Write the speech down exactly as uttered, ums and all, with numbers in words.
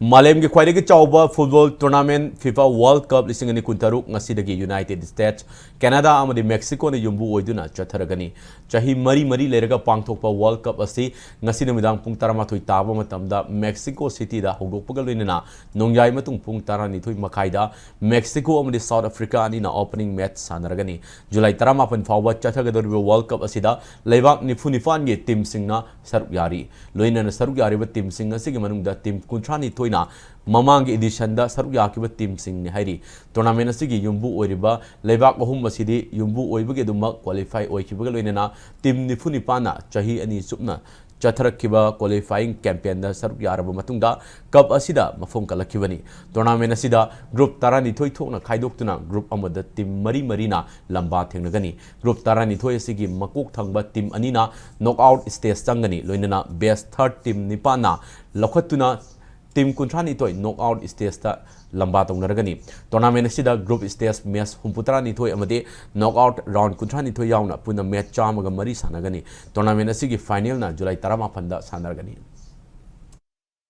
ꯃꯥꯂꯦꯝꯒꯤ ꯈ꯭ꯋꯥꯏꯗꯒꯤ ꯆꯥꯎꯕ football tournament FIFA World Cup ꯂꯤꯁꯤꯡ ꯑꯅꯤ ꯀꯨꯟꯇꯔꯨꯛ ꯉꯁꯤꯗꯒꯤ United States, Canada ꯑꯃꯗꯤ Mexicoꯅ ꯌꯨꯝꯕꯨ ꯑꯣꯏꯗꯨꯅ ꯆꯠꯊꯔꯒꯅꯤ꯫ ꯆꯍꯤ ꯃꯔꯤ ꯃꯔꯤ ꯂꯩꯔꯒ ꯄꯥꯡꯊꯣꯛꯄ World Cup ꯑꯁꯤ ꯉꯁꯤ ꯅꯨꯃꯤꯗꯥꯡ ꯄꯨꯡ ꯇꯔꯥꯃꯥꯊꯣꯏ ꯇꯥꯕ ꯃꯇꯝꯗ Mexico Cityꯗ ꯍꯧꯗꯣꯛꯄꯒ ꯂꯣꯏꯅꯅ ꯅꯣꯡꯌꯥꯏ ꯃꯇꯨꯡ ꯄꯨꯡ ꯇꯔꯥꯅꯤꯊꯣꯏ ꯃꯈꯥꯏꯗ Mexico ꯑꯃꯗꯤ South Africa ꯑꯅꯤꯅ opening match ꯁꯥꯟꯅꯔꯒꯅꯤ꯫ ꯖꯨꯂꯥꯏ ꯇꯔꯥꯃꯥꯄꯟ ꯐꯥꯎꯕ ꯆꯠꯊꯒꯗꯧꯔꯤꯕ World Cup ꯑꯁꯤꯗ ꯂꯩꯕꯥꯛ ꯅꯤꯐꯨ ꯅꯤꯄꯥꯟꯒꯤ teamꯁꯤꯡꯅ ꯁꯔꯨꯛ ꯌꯥꯔꯤ꯫ ꯂꯣꯏꯅꯅ ꯁꯔꯨꯛ ꯌꯥꯔꯤꯕ teamꯁꯤꯡ ꯑꯁꯤꯒꯤ ꯃꯅꯨꯡꯗ team ꯀꯨꯟꯊ꯭ꯔꯥꯅꯤꯊꯣꯏꯅ ꯃꯃꯥꯡꯒꯤ editionꯗ ꯁꯔꯨꯛ ꯌꯥꯈꯤꯕ teamꯁꯤꯡꯅꯤ ꯍꯥꯏꯔꯤ꯫ Tournament ꯑꯁꯤꯒꯤ ꯌꯨꯝꯕꯨ ꯑꯣꯏꯔꯤꯕ ꯂꯩꯕꯥꯛ ꯑꯍꯨꯝ ꯑꯁꯤꯗꯤ ꯌꯨꯝꯕꯨ ꯑꯣꯏꯕꯒꯤ ꯑꯗꯨꯃꯛ qualify ꯑꯣꯏꯈꯤꯕꯒ ꯂꯣꯏꯅꯅ team ꯅꯤꯐꯨ ꯅꯤꯄꯥꯟꯅ ꯆꯍꯤ ꯑꯅꯤ ꯆꯨꯞꯅ ꯆꯠꯊꯔꯛꯈꯤꯕ qualifying campaignꯗ ꯁꯔꯨꯛ ꯌꯥꯔꯕ ꯃꯇꯨꯡꯗ cup ꯑꯁꯤꯗ ꯃꯐꯝ ꯀꯜꯂꯛꯈꯤꯕꯅꯤ꯫ Tournament ꯑꯁꯤꯗ group ꯇꯔꯥꯅꯤꯊꯣꯏ ꯊꯣꯛꯅ ꯈꯥꯏꯗꯣꯛꯇꯨꯅ group ꯑꯃꯗ team ꯃꯔꯤ ꯃꯔꯤꯅ ꯂꯝꯕꯥ ꯊꯦꯡꯅꯒꯅꯤ꯫ Group ꯇꯔꯥꯅꯤꯊꯣꯏ ꯑꯁꯤꯒꯤ ꯃꯀꯣꯛ ꯊꯪꯕ team ꯑꯅꯤꯅ knockout stage ꯆꯪꯒꯅꯤ, ꯂꯣꯏꯅꯅ best third team ꯅꯤꯄꯥꯟꯅ ꯂꯧꯈꯠꯇꯨꯅ team ꯀꯨꯟꯊ꯭ꯔꯥꯅꯤꯊꯣꯏ knockout stageꯇ ꯂꯝꯕꯥ ꯇꯧꯅꯔꯒꯅꯤ꯫ Tournament ꯑꯁꯤꯗ group stage match ꯍꯨꯝꯐꯨꯇꯔꯥꯅꯤꯊꯣꯏ ꯑꯃꯗꯤ knockout round ꯀꯨꯟꯊ꯭ꯔꯥꯅꯤꯊꯣꯏ ꯌꯥꯎꯅ ꯄꯨꯟꯅ match ꯆꯥꯝꯃꯒ ꯃꯔꯤ ꯁꯥꯟꯅꯒꯅꯤ꯫ Tournament ꯑꯁꯤꯒꯤ finalꯅ ꯖꯨꯂꯥꯏ ꯇꯔꯥꯃꯥꯄꯟꯗ ꯁꯥꯟꯅꯔꯒꯅꯤ꯫